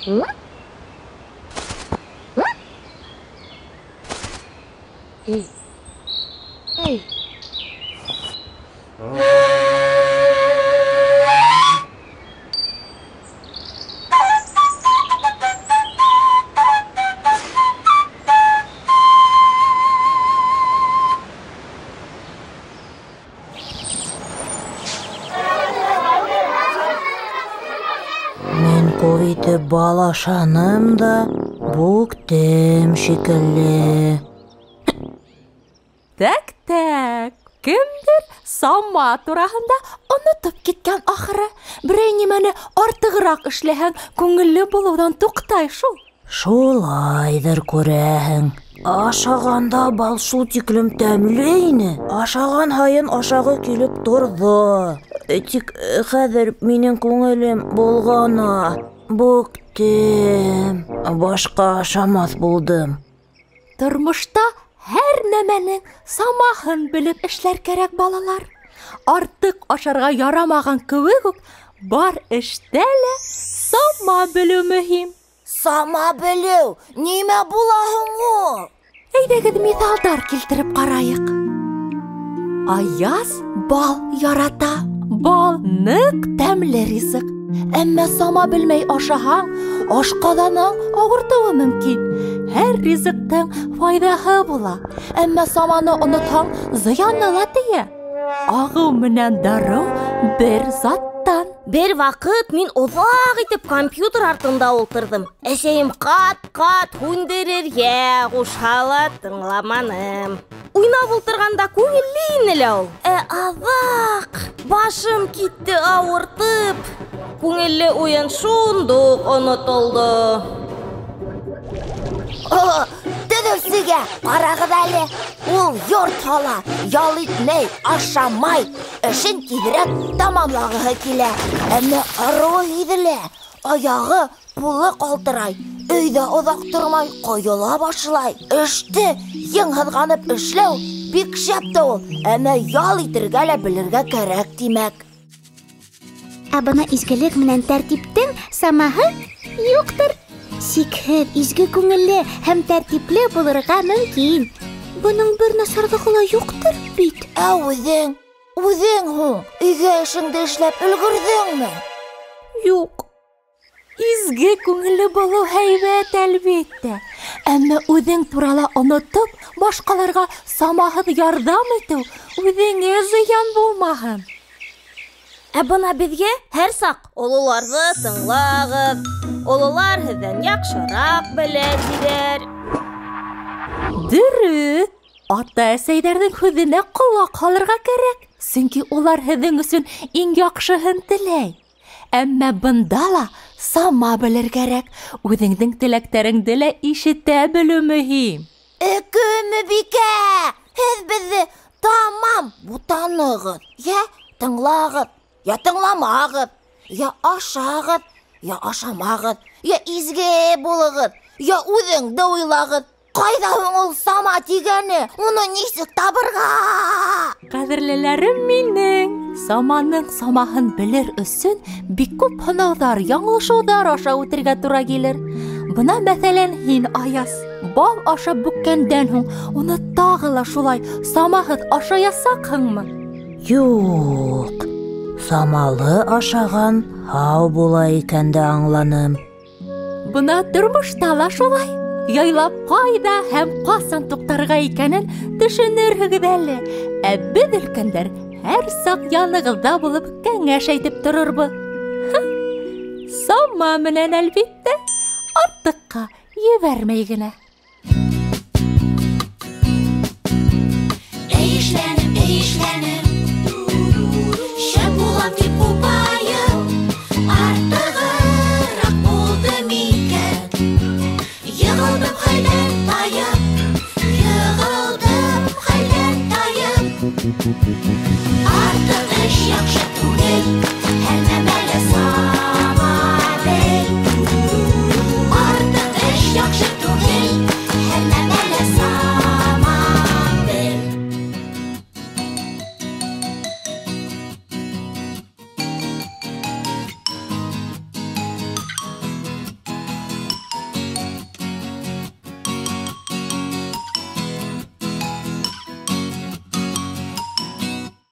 Мин күп итеп бал ашаным да бүктем шикелле. Так-так, кемдер сама тураһында онотоп киткән ахыры. Берәй нимәне артығыраҡ эшләһәң, күңелле булыуҙан туҡтай шул. Шулайҙыр күрәһең. Ашағанда бал шул тиклем тәмле ине. Ашаған һайын ашағы килеп торҙо. Тик хәҙер минең күңелем болғана. Бүктем. Башҡа ашамаҫ булдым. Тормошта һәр нәмәнең самаһын белеп эшләр кәрәк, балалар. Артыҡ ашарға ярамаған кеүек үк, бар эштә лә сама белеү мөһим. Сама белеү нимә була һуң ул? Әйҙәгеҙ миҫалдар килтереп ҡарайыҡ. Аяз бал ярата. Бал ныҡ тәмле ризыҡ. Әммә сама белмәй ашаһаң, ашҡаҙаның ауыртыуы мөмкин. Һәр ризыҡтың файҙаһы була. Әммә саманы онотһаң, зыяны ла тейә. Ағыу менән дарыу бер заттан. Бер ваҡыт мин оҙаҡ итеп компьютер артында ултырҙым. Әсәйем ҡат-ҡат һүндерергә ҡушһа ла тыңламаным. Уйнап ултырғанда күңелле ине лә ул. Ә аҙаҡ башым китте ауыртып. Күңелле уйын шундуҡ онотолдо. Төҙөүсегә ҡарағыҙ әле. Ул йорт һала, ял итмәй, ашамай, эшен тиҙерәк тамамлағыһы килә. Әммә арыуы һиҙелә, аяғы, ҡулы ҡалтырай, өйҙә оҙаҡ тормай, ҡойола башлай. Эште ең һыҙғанып эшләү бик шәп тә ул, әммә ял итергә лә белергә кәрәк, тимәк. Ә бына изгелек менән тәртиптең самаһы юҡтыр. Сикһеҙ, изге күңелле һәм тәртипле булырға мөмкин. Бының бер насарлығы ла юҡтыр бит. Ә үҙең, үҙең һуң өйгә эшеңде эшләп өлгөрҙөңмө? Юҡ. Изге күңелле булыу һәйбәт, әлбиттә. Әммә үҙең турала онотоп, башҡаларға самаһыҙ ярҙам итеү үҙеңә зыян булмаһын. Ә бына беҙгә һәр саҡ ололарҙы тыңлағыҙ. Ололар һеҙҙән яҡшыраҡ белә, тиҙәр. Дөрөҫ. Ата-әсәйҙәрҙең һүҙенә ҡолаҡ һалырға кәрәк, сөнки улар һеҙҙең өсөн иң яҡшыһын теләй. Әммә бында ла сама белер кәрәк. Үҙеңдең теләктәреңде лә ишетә белеү мөһим. Өкөмөбикә, һеҙ беҙҙе тамам бутанығыҙ. Йә тыңлағыҙ, йә тыңламағыҙ, йә ашағыҙ, йә ашамағыҙ, йә изге булығыҙ, йә үҙеңде уйлағыҙ. Ҡайҙа һуң ул сама тигәне? Уны нисек табырға? Ҡәҙерлеләрем минең, саманың самаһын белер өсөн бик күп һынауҙар, яңылышыуҙар аша үтергә тура килер. Бына мәҫәлән, һин, Аяз, бал ашап бөккәндән һуң уны тағы ла шулай самаһыҙ ашаясаҡһыңмы? Юҡ. Самалы ашаған һау була икәнде аңланым. Бына тормошта ла шулай. Яйлап ҡайҙа һәм ҡасан туҡтарға икәнен төшөнөрһөгөҙ әле. Ә беҙ өлкәндәр һәр саҡ янығыҙҙа булып кәңәш әйтеп торорбоҙ. Сама менән, әлбиттә, артыҡҡа ебәрмәй генә. Эшләнеп, эшләнеп, шәп булам тип ҡупайым, артығыраҡ булды микән? Йығылдым хәлдән тайып, йығылдым хәлдән тайып. Артыҡ эш яҡшы түгел.